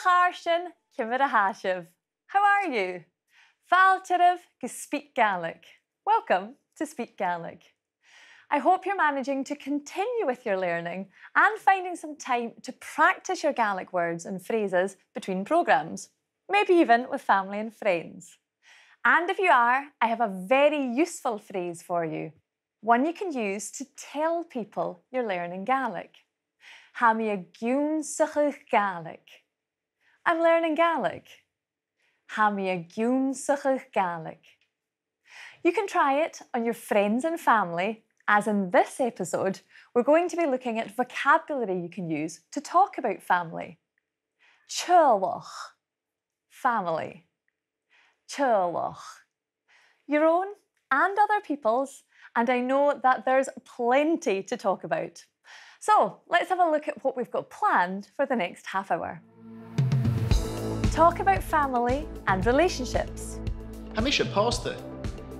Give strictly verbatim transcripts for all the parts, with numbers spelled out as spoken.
Chàirdean, ciamar a tha sibh? How are you? Fàilte oirbh gu SpeakGaelic. Welcome to SpeakGaelic. I hope you're managing to continue with your learning and finding some time to practice your Gaelic words and phrases between programmes, maybe even with family and friends. And if you are, I have a very useful phrase for you, one you can use to tell people you're learning Gaelic. Tha mi ag ionnsachadh Gàidhlig. I'm learning Gaelic. Tha mi ag ionnsachadh Gàidhlig. You can try it on your friends and family, as in this episode, we're going to be looking at vocabulary you can use to talk about family. Teaghlach. Family. Teaghlach. Your own and other people's, and I know that there's plenty to talk about. So, let's have a look at what we've got planned for the next half hour. Talk about family and relationships. Tha mise pòsta.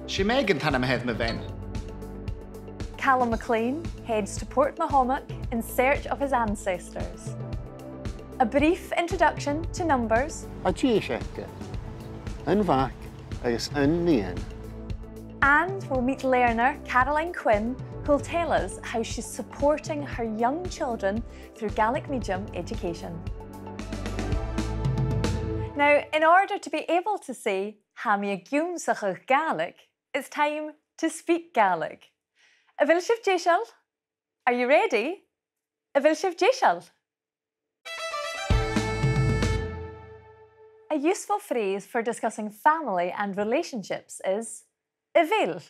'S e Megan t-ainm a th' air mo bhean. Calum MacLean heads to Port Mahomack in search of his ancestors. A brief introduction to numbers. Tha dithis aige. Aon mhac agus aon nighean. And we'll meet learner Caroline Quinn, who'll tell us how she's supporting her young children through Gaelic medium education. Now, in order to be able to say, "Tha mi ag ionnsachadh Gàidhlig," it's time to speak Gaelic. A bheil sibh deiseil? Are you ready? A bheil sibh deiseil? A useful phrase for discussing family and relationships is a bheil,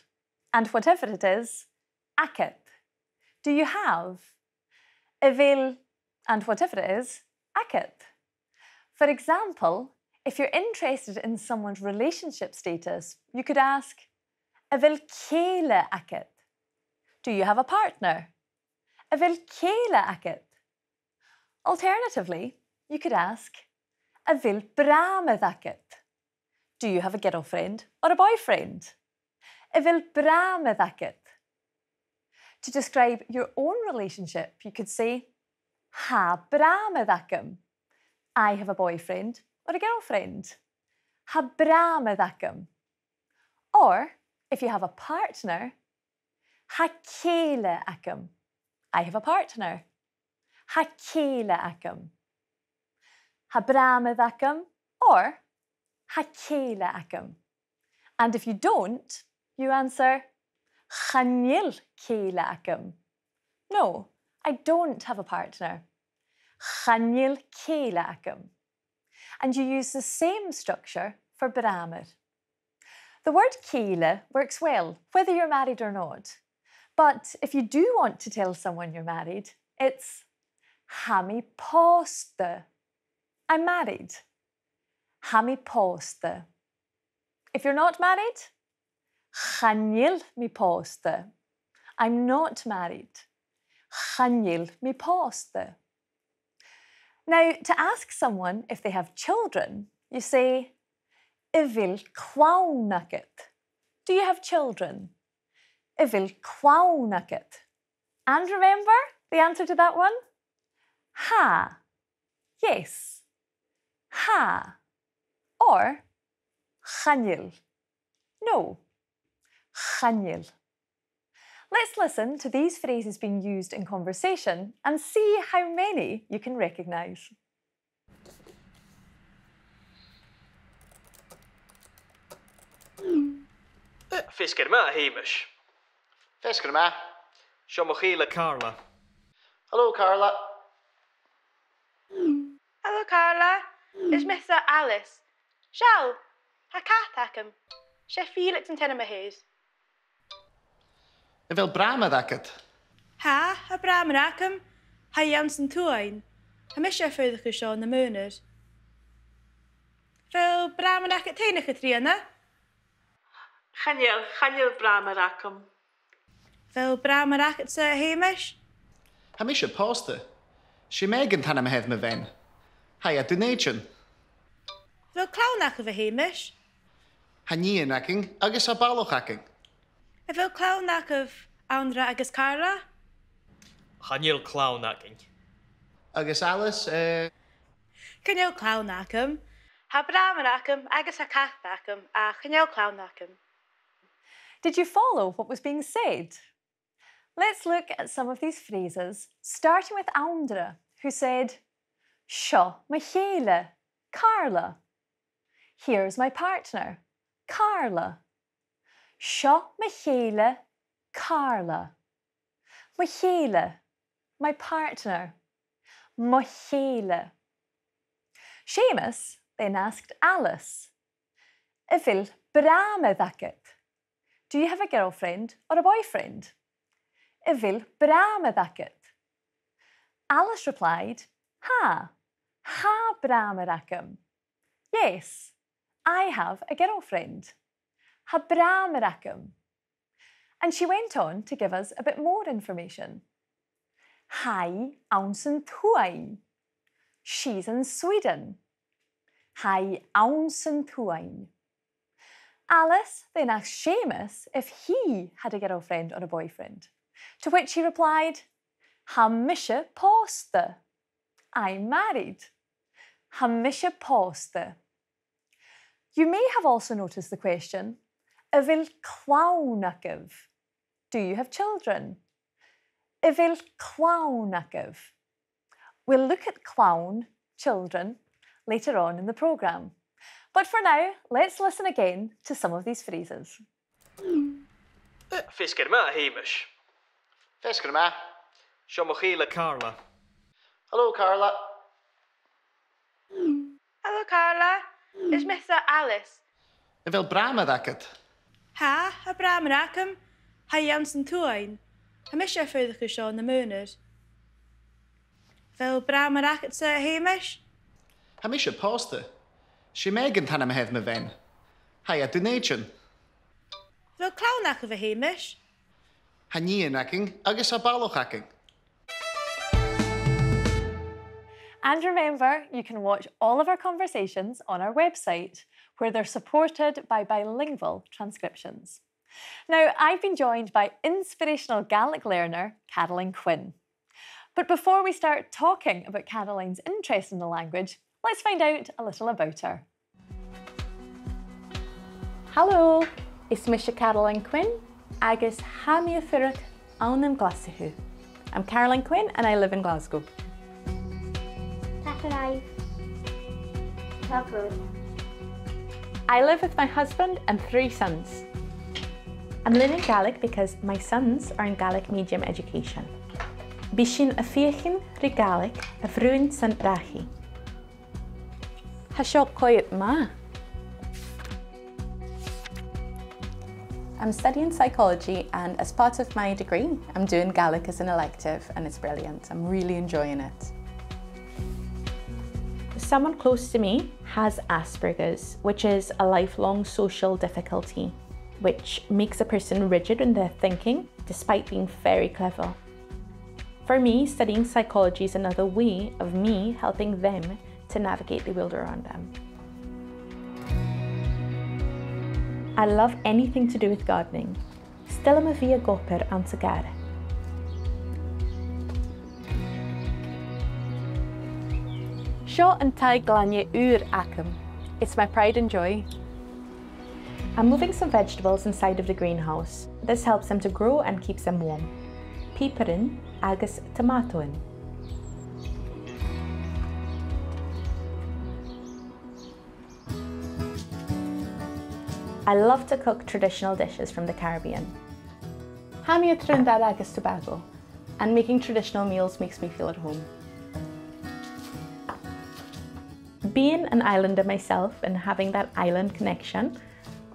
and whatever it is, agad. Do you have? A bheil, and whatever it is, agad. For example, if you're interested in someone's relationship status, you could ask, a bheil cèile agad? Do you have a partner? A bheil cèile agad? Alternatively, you could ask, a bheil bràmair agad? Do you have a girlfriend or a boyfriend? A bheil bràmair agad? To describe your own relationship, you could say, tha bràmair agam. I have a boyfriend or a girlfriend. Tha bràmair agam. Or, if you have a partner, tha cèile agam. I have a partner. Tha cèile agam. Tha bràmair agam or tha cèile agam. And if you don't, you answer, chan eil cèile agam. No, I don't have a partner. Chan eil cèile agam. And you use the same structure for bràmair. The word cèile works well, whether you're married or not. But if you do want to tell someone you're married, it's tha mi pòsta. I'm married. Tha mi pòsta. If you're not married, chan eil mi pòsta. I'm not married. Chan eil mi pòsta. Now, to ask someone if they have children, you say, a bheil clann agad? Do you have children? A bheil clann agad? And remember the answer to that one? Tha. Yes. Tha. Or chan eil. No. Chan eil. Let's listen to these phrases being used in conversation and see how many you can recognise. Feasgar math, a Sheumais. Feasgar math. Seo mo chèile Carla. Hello, Carla. Hello, Carla. Is mise Alice. Seall, tha cat agam. 'S e Felix an t-ainm a th' air. A bheil bràmair agad? Tha, tha bràmair agam. Tha i anns an t-suain. Tha mise a' fuireach an seo nam aonar. A bheil bràmair agad fhèin, a Chatrìona? Chan eil, chan eil bràmair agam. A bheil bràmair agadsa, a Sheumais? Tha mise pòsta. 'S e Megan t-ainm a th' air mo bhean. Tha i à Dùn Èideann. A bheil clann agaibh, a Sheumais? Tha nighean againn agus tha balach againn. A bheil clann agaibh, Anndra agus Carla? Chan eil clann againn. Agus Alice, eh? Chan eil clann agam. Tha bràmair agam agus tha cat agam, ach chan eil clann agam. Did you follow what was being said? Let's look at some of these phrases, starting with Andra, who said, "Seo mo chèile, Carla." "Here's my partner, Carla." Seo mo chèile, Carla. Mo chèile, my partner. Mo chèile. Seumas then asked Alice, "A bheil bràmair agad?" Do you have a girlfriend or a boyfriend? A bheil bràmair agad? Alice replied, "Tha, tha bràmair agam." Yes, I have a girlfriend. Tha bràmair agam. And she went on to give us a bit more information. Tha i anns an t-Suain. She's in Sweden. Tha i anns an t-Suain. Alice then asked Seumas if he had a girlfriend or a boyfriend, to which he replied, "Tha mise pòsta." I'm married. Tha mise pòsta. You may have also noticed the question, "A bheil clann agaibh?" Do you have children? A bheil clann agaibh? We'll look at clann, children, later on in the programme. But for now, let's listen again to some of these phrases. Feasgar math, a Sheumais. Feasgar math. Seo mo chèile, Carla. Hello, Carla. Hello, Carla. Is mise Alice. A bheil bràmair agad? Tha, tha bràmair agam. Tha i anns an t-Suain. Tha mise a' fuireach an seo nam aonar. A bheil bràmair agadsa, a Sheumais? Tha mise pòsta. 'S e Megan an t-ainm a th' air mo bhean. Tha i à Dùn Èideann. A bheil clann agaibh, a Sheumais? Tha nighean againn agus tha balach againn. And remember, you can watch all of our conversations on our website, where they're supported by bilingual transcriptions. Now, I've been joined by inspirational Gaelic learner Caroline Quinn. But before we start talking about Caroline's interest in the language, let's find out a little about her. Hello, is mise Caroline Quinn agus tha mi a' fuireach ann an Glaschu. I'm Caroline Quinn and I live in Glasgow. Tapadh leibh. Tapadh. I live with my husband and three sons. I'm learning Gaelic because my sons are in Gaelic medium education. Bidh sinn a' feuchainn ri Gàidhlig a bhruidhinn san rachaidh. Tha seo coimhead math. I'm studying psychology, and as part of my degree, I'm doing Gaelic as an elective, and it's brilliant. I'm really enjoying it. Someone close to me has Asperger's, which is a lifelong social difficulty, which makes a person rigid in their thinking, despite being very clever. For me, studying psychology is another way of me helping them to navigate the world around them. I love anything to do with gardening. 'S toil leam a bhith ag obair anns a' ghàrradh. Seo an taigh-glainne ùr agam. It's my pride and joy. I'm moving some vegetables inside of the greenhouse. This helps them to grow and keeps them warm. Piobaran agus tomàtoan. I love to cook traditional dishes from the Caribbean. Tha mi à Trinidad agus Tobago, and making traditional meals makes me feel at home. Being an islander myself and having that island connection,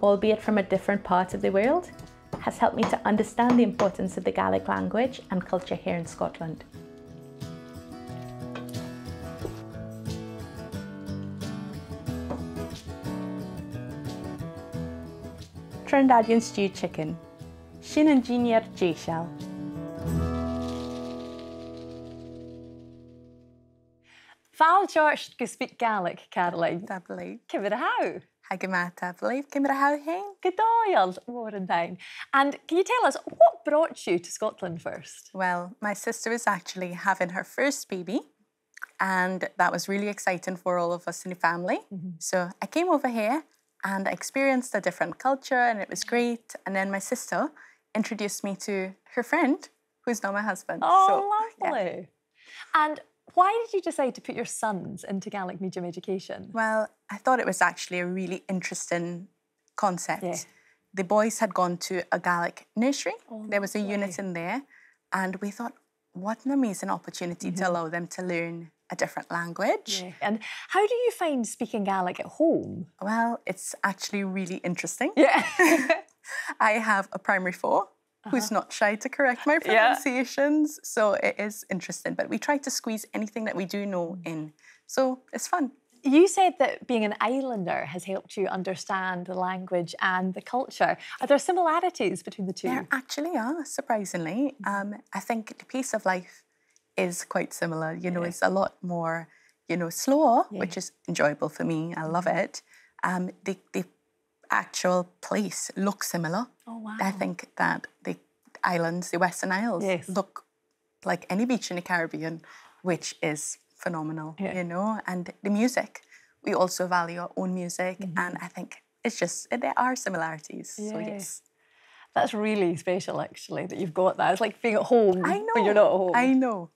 albeit from a different part of the world, has helped me to understand the importance of the Gaelic language and culture here in Scotland. Trinidadian stew chicken. Sin an dinnear deiseil. Fàilte ort gu SpeakGaelic, Caroline. Tapadh leibh. Ciamar a tha thu? Tha gu math, tapadh leibh. Ciamar a tha thu fhèin? Gu dòigheil, mòran taing. And can you tell us what brought you to Scotland first? Well, my sister was actually having her first baby, And that was really exciting for all of us in the family. So I came over here and I experienced a different culture, and it was great. And then my sister introduced me to her friend, who's now my husband. Oh, so, yeah. Lovely. And why did you decide to put your sons into Gaelic medium education? Well, I thought it was actually a really interesting concept. Yeah. The boys had gone to a Gaelic nursery. Oh, lovely. There was a unit in there, and we thought, what an amazing opportunity to allow them to learn a different language. Yeah. And how do you find speaking Gaelic at home? Well, it's actually really interesting. Yeah. I have a primary four who's not shy to correct my pronunciations, so it is interesting. But we try to squeeze anything that we do know in. So it's fun. You said that being an islander has helped you understand the language and the culture. Are there similarities between the two? There actually are, surprisingly. Um, I think the pace of life is quite similar. You know, it's a lot more, you know, slower, which is enjoyable for me. I love it. Um, the, the actual place looks similar. Oh, wow. I think that the islands, the Western Isles, look like any beach in the Caribbean, which is phenomenal, you know, and the music. We also value our own music, and I think it's just, there are similarities, so yes. That's really special, actually, that you've got that. It's like being at home when you're not at home. I know.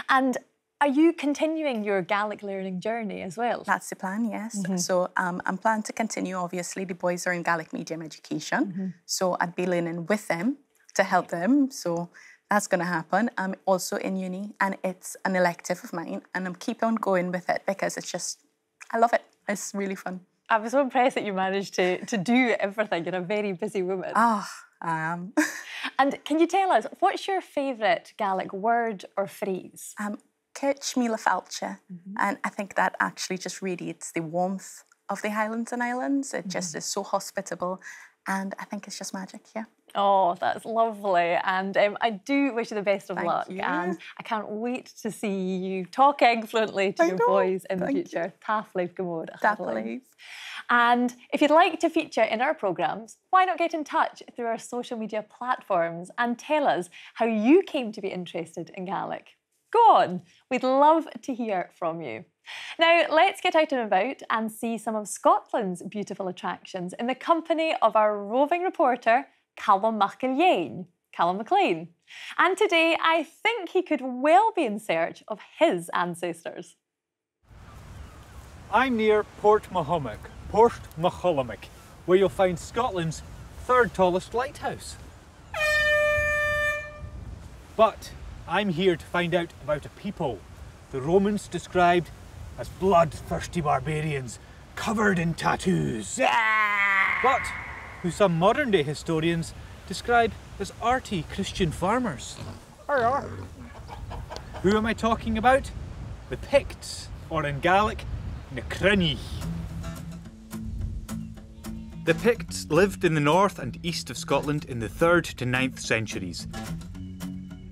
And are you continuing your Gaelic learning journey as well? That's the plan, yes. So, um, I'm planning to continue, obviously. The boys are in Gaelic medium education, so I'd be learning with them to help them. So that's gonna happen. I'm also in uni, and it's an elective of mine, and I'm keep on going with it because it's just, I love it. It's really fun. I was so impressed that you managed to, to do everything. You're a very busy woman. Ah, I am. And can you tell us, what's your favourite Gaelic word or phrase? Um, Càit a bheil mi a' falbh? And I think that actually just radiates the warmth of the Highlands and Islands. It just is so hospitable, and I think it's just magic, yeah. Oh, that's lovely. And, um, I do wish you the best of luck. Thank you. And I can't wait to see you talking fluently to your boys in the future. Tapadh leibh gu mòr, a Charoline. Tapadh leibh. And if you'd like to feature in our programmes, why not get in touch through our social media platforms and tell us how you came to be interested in Gaelic? Go on, we'd love to hear from you. Now, let's get out and about and see some of Scotland's beautiful attractions in the company of our roving reporter, Calum MacIlleathain, Calum MacLean. And today, I think he could well be in search of his ancestors. I'm near Port Mahomaig, Port Mahomaig, where you'll find Scotland's third tallest lighthouse. But I'm here to find out about a people the Romans described as bloodthirsty barbarians covered in tattoos, but who some modern-day historians describe as arty Christian farmers. Who am I talking about? The Picts, or in Gaelic, na Cruinneachadh. The Picts lived in the north and east of Scotland in the third to ninth centuries.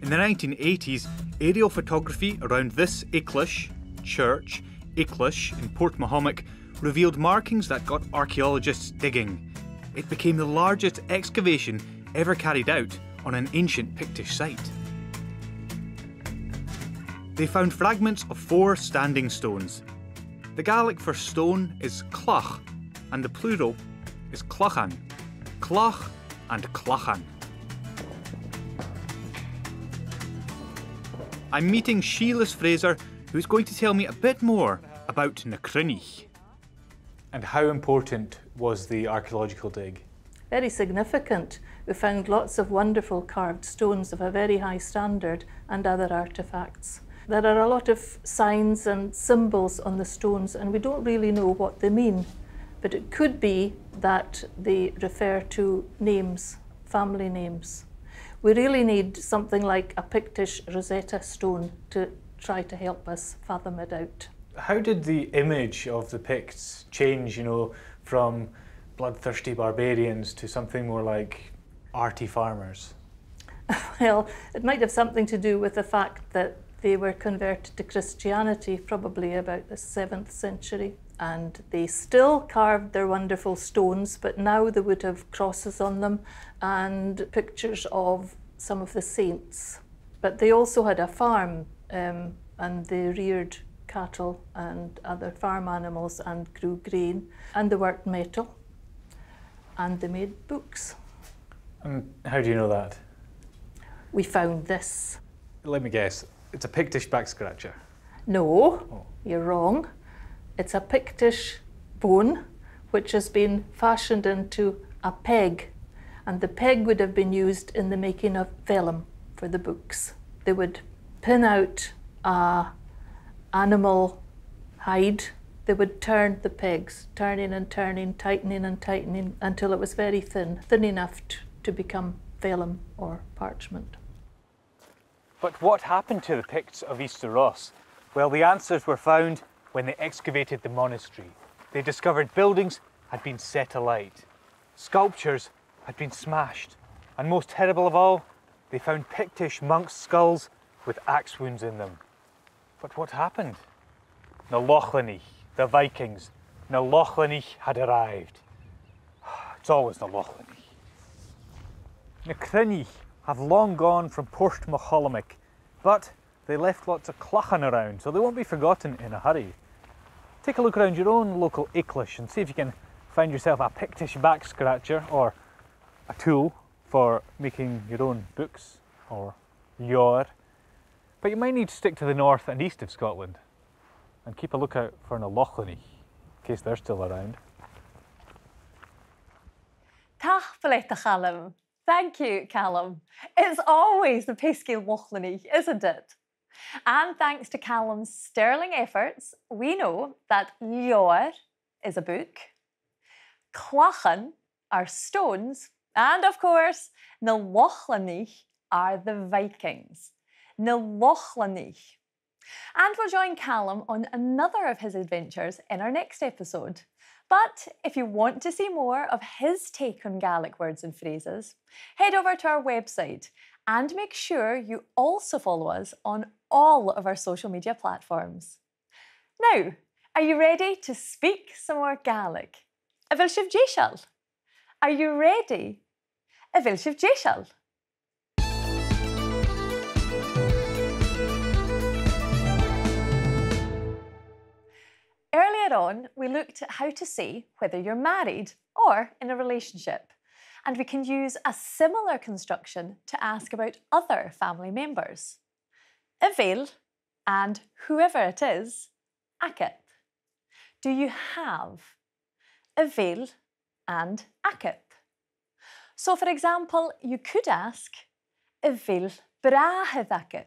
In the nineteen eighties, aerial photography around this eaglais, church, eaglais in Port Mahomaig, revealed markings that got archaeologists digging. It became the largest excavation ever carried out on an ancient Pictish site. They found fragments of four standing stones. The Gaelic for stone is clach, and the plural is clachan. Clach and clachan. I'm meeting Sheilis Fraser, who's going to tell me a bit more about na Cruinneachadh. And how important was the archaeological dig? Very significant. We found lots of wonderful carved stones of a very high standard and other artefacts. There are a lot of signs and symbols on the stones, and we don't really know what they mean, but it could be that they refer to names, family names. We really need something like a Pictish Rosetta Stone to try to help us fathom it out. How did the image of the Picts change, you know, from bloodthirsty barbarians to something more like arty farmers? Well, it might have something to do with the fact that they were converted to Christianity probably about the seventh century, and they still carved their wonderful stones, but now they would have crosses on them and pictures of some of the saints. But they also had a farm, um, and they reared cattle and other farm animals and grew grain, and they worked metal, and they made books. And how do you know that? We found this. Let me guess, it's a Pictish back scratcher. No, oh, you're wrong. It's a Pictish bone which has been fashioned into a peg, and the peg would have been used in the making of vellum for the books. They would pin out a animal hide. They would turn the pegs, turning and turning, tightening and tightening, until it was very thin, thin enough t-, to become vellum or parchment. But what happened to the Picts of Easter Ross? Well, the answers were found when they excavated the monastery. They discovered buildings had been set alight. Sculptures had been smashed. And most terrible of all, they found Pictish monks' skulls with axe wounds in them. But what happened? Na Lochlannaich, the Vikings, na Lochlannaich had arrived. It's always na Lochlannaich. Na Cruithnich have long gone from Port MoCholmaig, but they left lots of clachan around, so they won't be forgotten in a hurry. Take a look around your own local eaglais and see if you can find yourself a Pictish back scratcher or a tool for making your own books or leabhar. But you might need to stick to the north and east of Scotland and keep a lookout for na Lochlannaich, in case they're still around. Tapadh leat, a Chaluim. Thank you, Calum. It's always the pesky Lochlannaich, isn't it? And thanks to Calum's sterling efforts, we know that leabhar is a book, clachan are stones, and of course, na Lochlannaich are the Vikings. Na Lochlannaich. And we'll join Calum on another of his adventures in our next episode. But if you want to see more of his take on Gaelic words and phrases, head over to our website and make sure you also follow us on all of our social media platforms. Now, are you ready to speak some more Gaelic? A bheil sibh deiseil? Are you ready? A bheil sibh deiseil? Earlier on, we looked at how to say whether you're married or in a relationship, and we can use a similar construction to ask about other family members. A bheil and whoever it is, agad. Do you have? A bheil and agad. So, for example, you could ask, a bheil bràthair agad?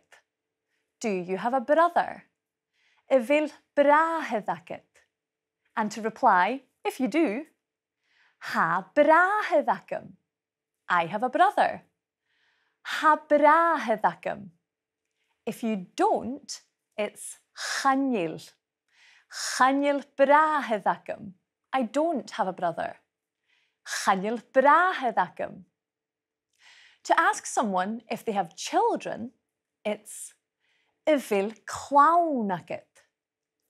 Do you have a brother? A bheil bràthair agad? And to reply, if you do, tha bràthair agam. I have a brother. Tha bràthair agam. If you don't, it's chan eil. Chan eil bràthair agam. I don't have a brother. Chan eil bràthair agam. To ask someone if they have children, it's a bheil clann agad.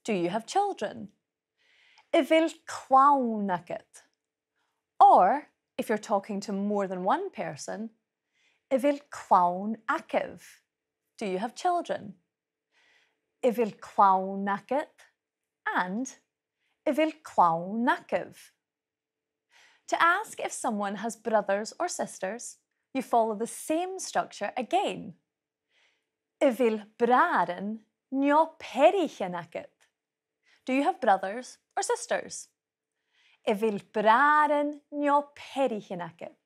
Do you have children? A bheil clann agad? Or, if you're talking to more than one person, a bheil clann agaibh? Do you have children? A bheil clann agad? And a bheil clann agaibh? To ask if someone has brothers or sisters, you follow the same structure again. A bheil bràithrean no peathraichean agad? Do you have brothers or sisters? A bheil bràithrean no peathraichean agad?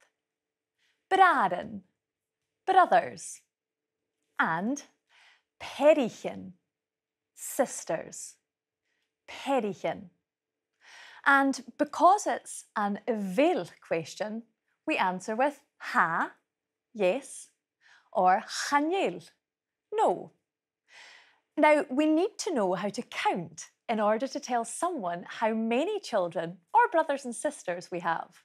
Bràithrean, brothers. And peathraichean, sisters. Peathraichean. And because it's an a bheil question, we answer with tha, yes, or chan eil, no. Now, we need to know how to count in order to tell someone how many children or brothers and sisters we have.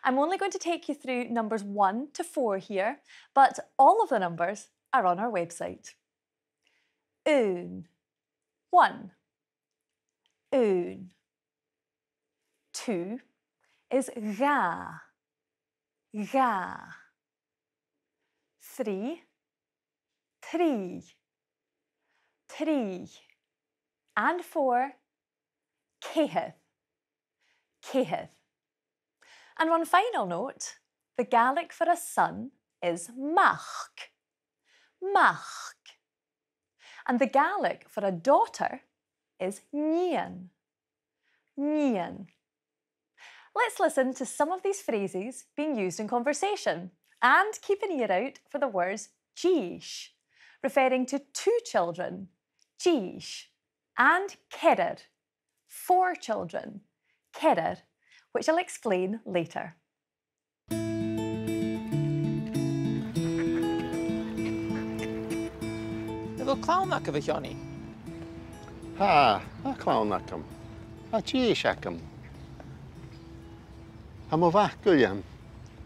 I'm only going to take you through numbers one to four here, but all of the numbers are on our website. Aon. One. Aon. Two is dhà. Dhà. Three. Trì. Trì. and four, ceithir. Ceithir. And one final note, the Gaelic for a son is mac. Mac. And the Gaelic for a daughter is nighean. Nighean. Let's listen to some of these phrases being used in conversation and keep an ear out for the words dithis, referring to two children, dithis, and ceathrar, four children, ceathrar, which I'll explain later. A bheil clann agaibh, a Sheonaidh? Tha, tha clann agam. Tha dithis agam. Tha mo mhac Uilleam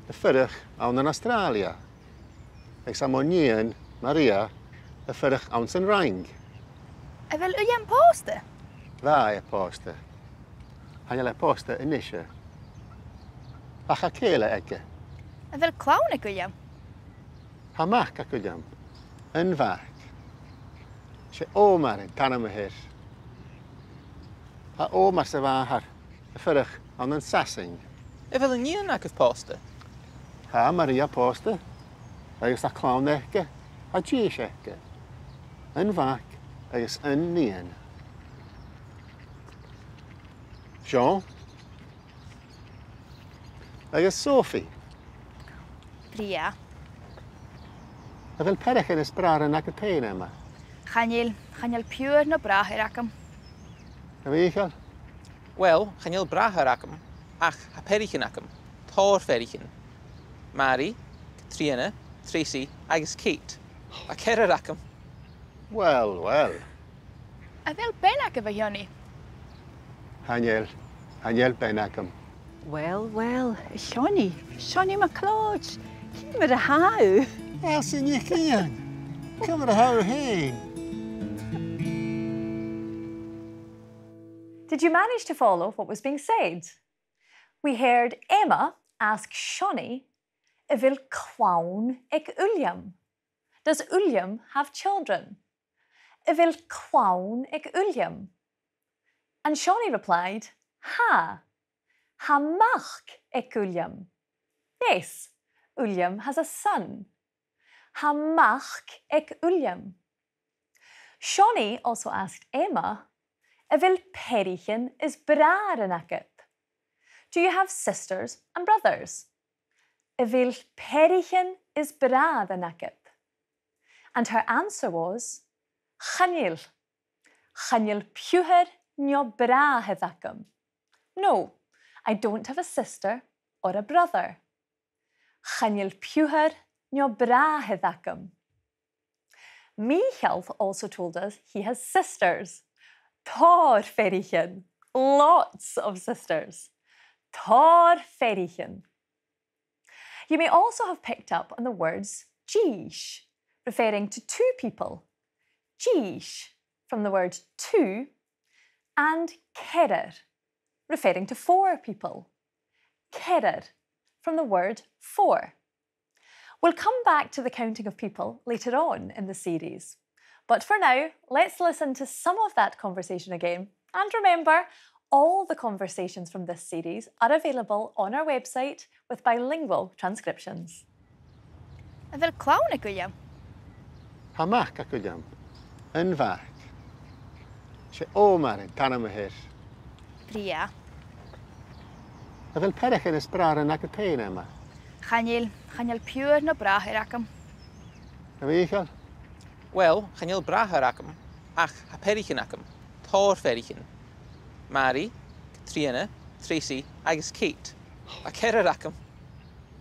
a' fuireach ann an Astràilia. Agus tha mo nighean, Maria, a' fuireach anns an Fhraing. A bheil Uilleam pòsta? Bha e pòsta. Chan eil e pòsta a-nise. Ach tha cèile aige. A bheil clann aig Uilleam? Tha mac aig Uilleam. Aon mhac. 'S e Òmar an t-ainm a th' air. Tha Òmar sa mhàthair a' fuireach ann an Sasainn. A bheil an nighean agaibh pòsta? Tha, Maria pòsta, agus tha clann aice, tha dithis aice. Aon mhac agus aon nighean. Sean. Agus Sophie. Brèagha. A bheil peathraichean is bràithrean agad fhèin, Emma? Chan eil, chan eil piuthar no bràthair agam. A Mhìcheil? Uill, chan eil bràthair agam, ach tha peathraichean agam, tòrr pheathraichean. Màiri, Catrìona, Tracey agus Kate. Tha ceathrar agam. Uill, uill. A bheil bean agaibh, a Sheonaidh? Chan eil, chan eil bean agam. Uill, uill, a Sheonaidh, Seonaidh MacLeòid, ciamar a tha thu? Às an Eilean. Ciamar a tha thu fhèin? Did you manage to follow what was being said? We heard Emma ask Seonaidh, a bheil clann aig Uilleam? Does Uilleam have children? A bheil clann aig Uilleam? And Seonaidh replied, tha. Tha mac aig Uilleam. Yes, Uilleam has a son. Tha mac aig Uilleam. Seonaidh also asked Emma, a bheil peathraichean is bràithrean agad? Do you have sisters and brothers? A bheil peathraichean is bràithrean agad? And her answer was, chan eil. Chan eil piuthar no bràthair agam. No, I don't have a sister or a brother. Chan eil piuthar no bràthair agam. Mìcheal also told us he has sisters. Tòrr pheathraichean. Lots of sisters. Tòrr pheathraichean. You may also have picked up on the words dithis, referring to two people. Dithis, from the word two, and ceathrar, referring to four people. Ceathrar, from the word four. We'll come back to the counting of people later on in the series. But for now, let's listen to some of that conversation again. And remember, all the conversations from this series are available on our website with bilingual transcriptions. A bheil clann aig Uilleam? Tha mac aig Uilleam. Aon mhac. 'S e Òmar an t-ainm a th' air. Brèagha. A bheil peathraichean is bràithrean agad fhèin, Emma? Chan eil, chan eil piuthar no bràthair agam. A Mhìcheil? Uill, chan eil bràthair agam, ach tha peathraichean agam, tòrr pheathraichean. Màiri, Catrìona, Tracey agus Kate. Tha ceathrar agam.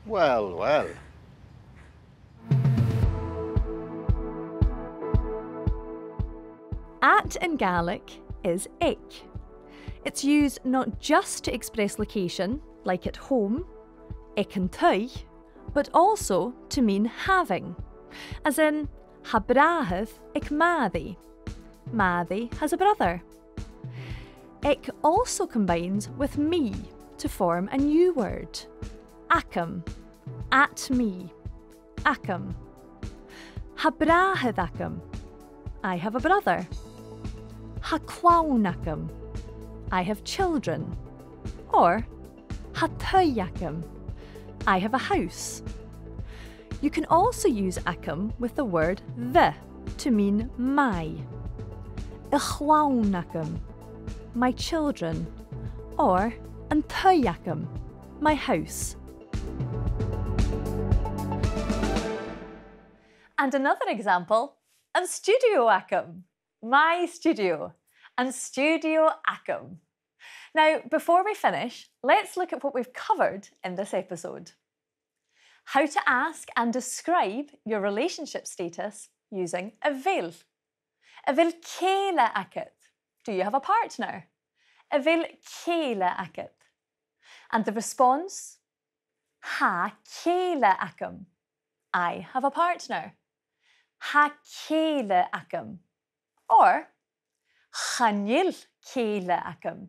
Uill, uill. At in Gaelic is aig. It's used not just to express location, like at home, aig an taigh, but also to mean having, as in, tha bràthair aig Màiri. Màiri has a brother. Aig also combines with mi to form a new word. Agam. At mi. Agam. Tha bràthair agam. I have a brother. Tha clann agam. I have children. Or, tha taigh agam. I have a house. You can also use agam with the word the to mean my. A' chlann agam. My children. Or an taigh agam. My house. And another example, an stiùidio agam. My studio. An stiùidio agam. Now, before we finish, let's look at what we've covered in this episode. How to ask and describe your relationship status using a bheil. A bheil cèile agad? Do you have a partner? A bheil cèile agad? And the response? Tha cèile agam. I have a partner. Tha cèile agam. Or, chan eil cèile agam.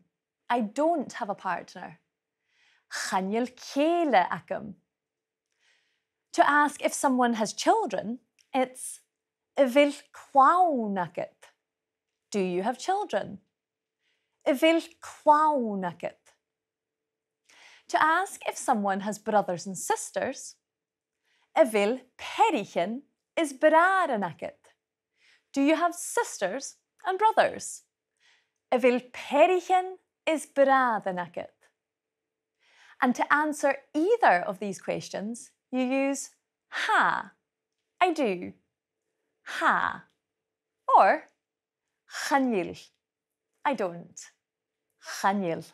I don't have a partner. Chan eil cèile agam. To ask if someone has children, it's a bheil clann agad? Do you have children? A bheil clann agad? To ask if someone has brothers and sisters, a bheil peathraichean is bràithrean agad? Do you have sisters and brothers? A bheil peathraichean is bràithrean agad? And to answer either of these questions, you use tha. I do. Tha. Or chan eil. I don't. Chan eil.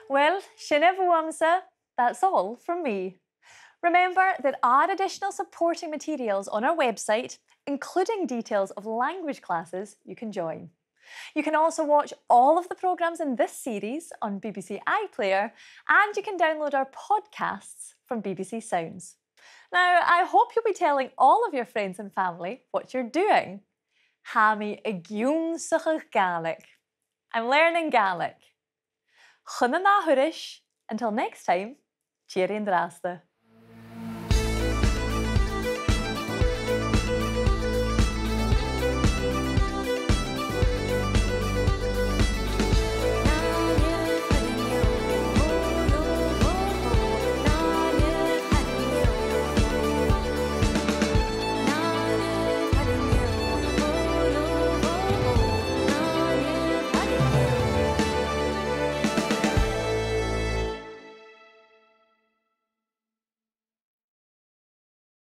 Well, sin e bhuamsa. That's all from me. Remember, there are additional supporting materials on our website, including details of language classes you can join. You can also watch all of the programmes in this series on B B C iPlayer, and you can download our podcasts from B B C Sounds. Now, I hope you'll be telling all of your friends and family what you're doing. Tha mi ag ionnsachadh Gàidhlig. I'm learning Gaelic. Chun an ath thuras, until next time, tìoraidh an-dràsta.